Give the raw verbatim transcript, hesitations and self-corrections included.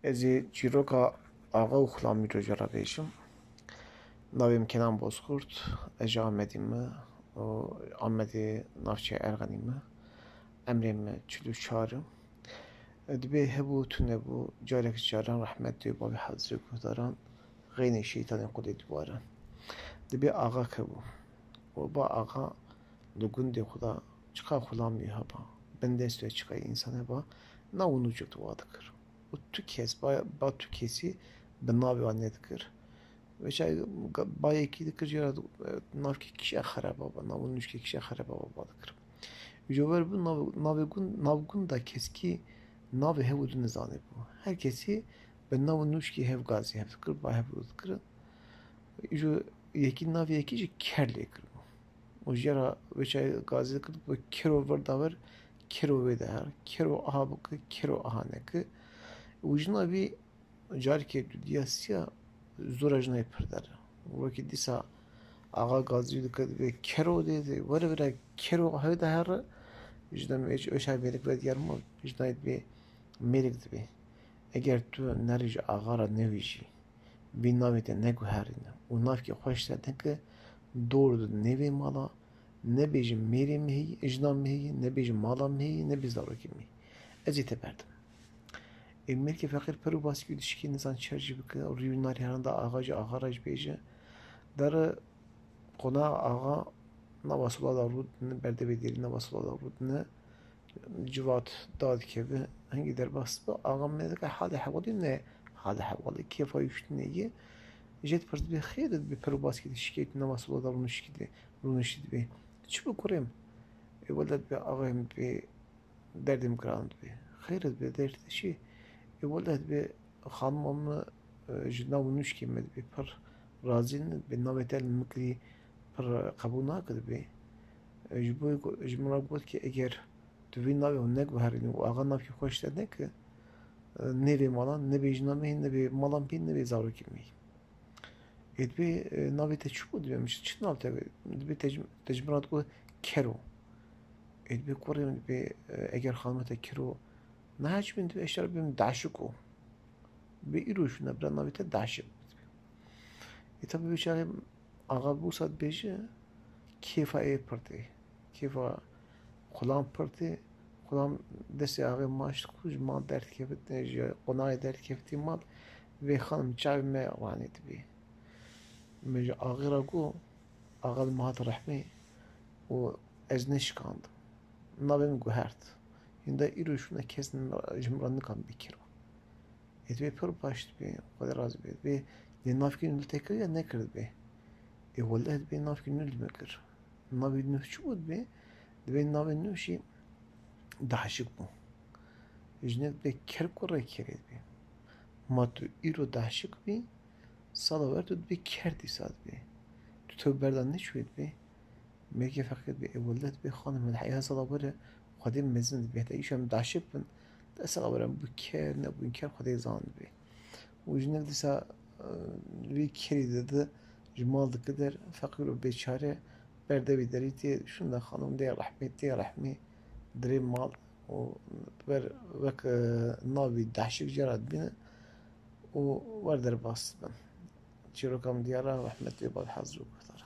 Ez ê çîroka axa û xulamî roja re bêjim. Navê min Kenan Bozkurt, ez ji Amedî me û Amedê navçeya Erxenî me. Emrê min çil û çar e. Dibê hebû, tune bû, carek caran rehmet dê bavê hezirê guhdaran, xeynê şeytanê qudê dibare. Dibê axa kebû. Û ba axa li gundê xwe de çiqa xulamî heba, bindest ve çiqa însan heba, nav û nûcek dua dikir. Û tu kes, ba, ba tu kesî bi navê wan nedikir. Veça ba yekî dikir, jê re navkê kişa xereba ba, nav û nûçkê kişa xereba ba, ba dikir. Ji ber bi nav, navê gund, nav gund da keskî navê hev û du nizanî bû. Her kesî bi nav û nûçkê hev gazî hev dikir, ba hev û du dikir. Ji yekî navê yekî jî ker lê kiribû. Û jê re veça gazî dikir, bi kero vir da vir, kero wê de her, kero aha bike, kero aha neke. Û jina vî carikê dudiya siya zora jina wî pir der. Wekî dîsa axa gazî dike, dibê kero dê, dê, were vira kero aha wê de here. Jina wê, wê şa mêrik ve diyar ma, jina wî dibê mêrik dibê. Eger tu nerî ji axa re nevîjî, vî navê te neguherîne û navkê xweş te neke, dor di nêvê mala, nebêjî mêrê min heyî, jina min heyî, nebêjî mala min heyî, nebê zarokê min heyî. Ez ê te berdim. Ê mêrkê feqîr per û baskî û dişikê nizan çer jî bike, rî wî narî herin da axa jî axa re jî bêje. Dere qonaxa axa nava sola da rûdine, berdevê dêrî nava sola da rûdine. Civat dadikeve, hingî derbas dibe, axa me dike halê hewalî ne, halê hewalî kêfa wî şûnê ye. Jê dipirs dibê xêr e, dibê per û baskî dişikê tu nava sola da rûnişkî de, rûniştî dibê. Çi bi kurê min? Ê wele dibê axê min dibê derdê min giran dibê. Xêr e dibê derdê te çi? Ê wele dibê xanima min, e, ji nav û nûçkê me dibê pir razî ne, dibê navê te li min kirî pir qebûl nake dibê. E, ji bo ku, ji min re got ki eger tu vî navê hûn neguherînî û axa navkî xweş te neke, e, nêvê malan, nebê jina me hî, nebê mala me hî, nebê zarokê me hî. Ê dibê, e, navê te çi bû dibê min, çi nav te, dibê te ji, te ji min re digot kero. Ê dibê kurê min dibê, e, eger xanima te kero, niha çi bin dibê eşer bim daşiko. Bi îro şûna bira navê te daşik bû dibê. Ê tabi vê çaxê axa bi wisa dibêje, kêfa ê pir tê. Kêfa xulam pir tê. Xulam destê axê maç dikû, ji mal derdikevit, ji qonaxê derdikevitî mal, vê xanim çavê me wanê dibê. Min ji axê re got, axa li min hat rehmê û ez neşikandim. Navê min guhert. Hinda îro şûna kes ji min re nikan bikiro. Ê dibê pir baş dibê, Xwedê razî bê. Dibê lê navkî nû li te kiriye, nekir dibê. Ê wele dibê navkî nû li me kir. Navê nû çi bû dibê? Dibê navê nû jî Dahşik bû. Jinek dibê ker kurê kerê dibê. Ma tu îro dahşik bî, sala wer tu dibê ker dîsa dibê. Tu tew berdan neçûyê dibê. Mêrkê feqîr dibê, ê wele dibê xanim min heya sala were Xwedê mezin dibê. Heta îşa min daşik bin, te sala were bû ker, nebûn ker Xwedê zan dibê. Û jinek dîsa, e, vî kerî dide, ji mal dike der, feqîr û bêçare, berdevî derî tê, şûnda xanim dê rehmê, tê rehmê, dirê mal û ber wek, e, navî dehşik jê re dibîne û wer derbas dibin. Çîroka min diyar e, rehmet wê bal hezir û guhtar.